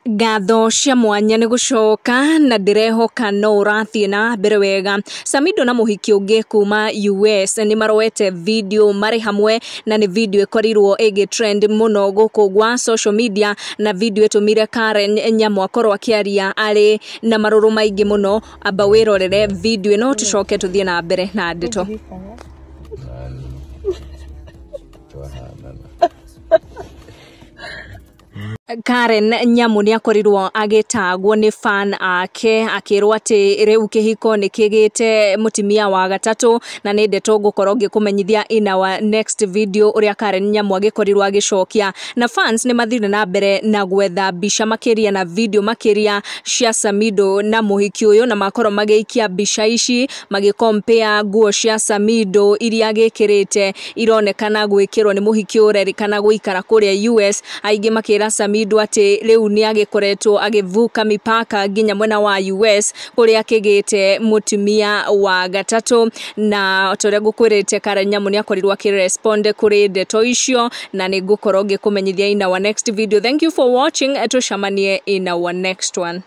Ngatho cia mwanya nĩ gũcoka na ndĩrehoka no ũrathiĩ na mbere wega. Samidoh na mũhiki ũngĩ kuma US nĩ maroete video marĩ hamwe na nĩ video ĩkorirwo ĩgĩ trend mũno gũkũ gwa social media, na video ĩtũmire Karen Nyamu akorwo akĩaria arĩ na marũrũ maingĩ mũno. Amba wĩrorere video ĩno tũcoke tũthiĩ na mbere na ndeto. Karen Nyamu nĩ akorirwo agĩtagwo nĩ fan ake akĩrwo atĩ rĩu kĩhiko nĩ kĩgĩte mũtumia wa gatatũ, na nĩ ndeto ngũkorwo ngĩkũmenyithia in our next video ũrĩa Karen Nyamu agĩkorirwo agĩcokia. Na fans nĩ mathire na mbere na gwetha mbica makĩria na video makĩria cia Samidoh na mũhiki ũyũ, na makorwo magĩikia mbica ici magĩcompare nguo cia Samidoh iria agĩkĩrĩte ironekana gwĩkĩrwo nĩ mũhiki ũrerĩkana gũikara kũrĩa US, aingĩ makĩra Samidoh atĩ rĩu nĩ agĩkoretwo agĩvuka mipaka nginya mwena wa US kũrĩa akĩgĩte mũtumia wa gatatũ. Na ta ũrĩa ngũkwĩrĩte, Karen Nyamu nĩ akorirwo akĩrespond kũrĩ ndeto icio, na nĩ ngũkorwo ngĩkũmenyithia in our next video. Thank you for watching, tũcemanie in our next one.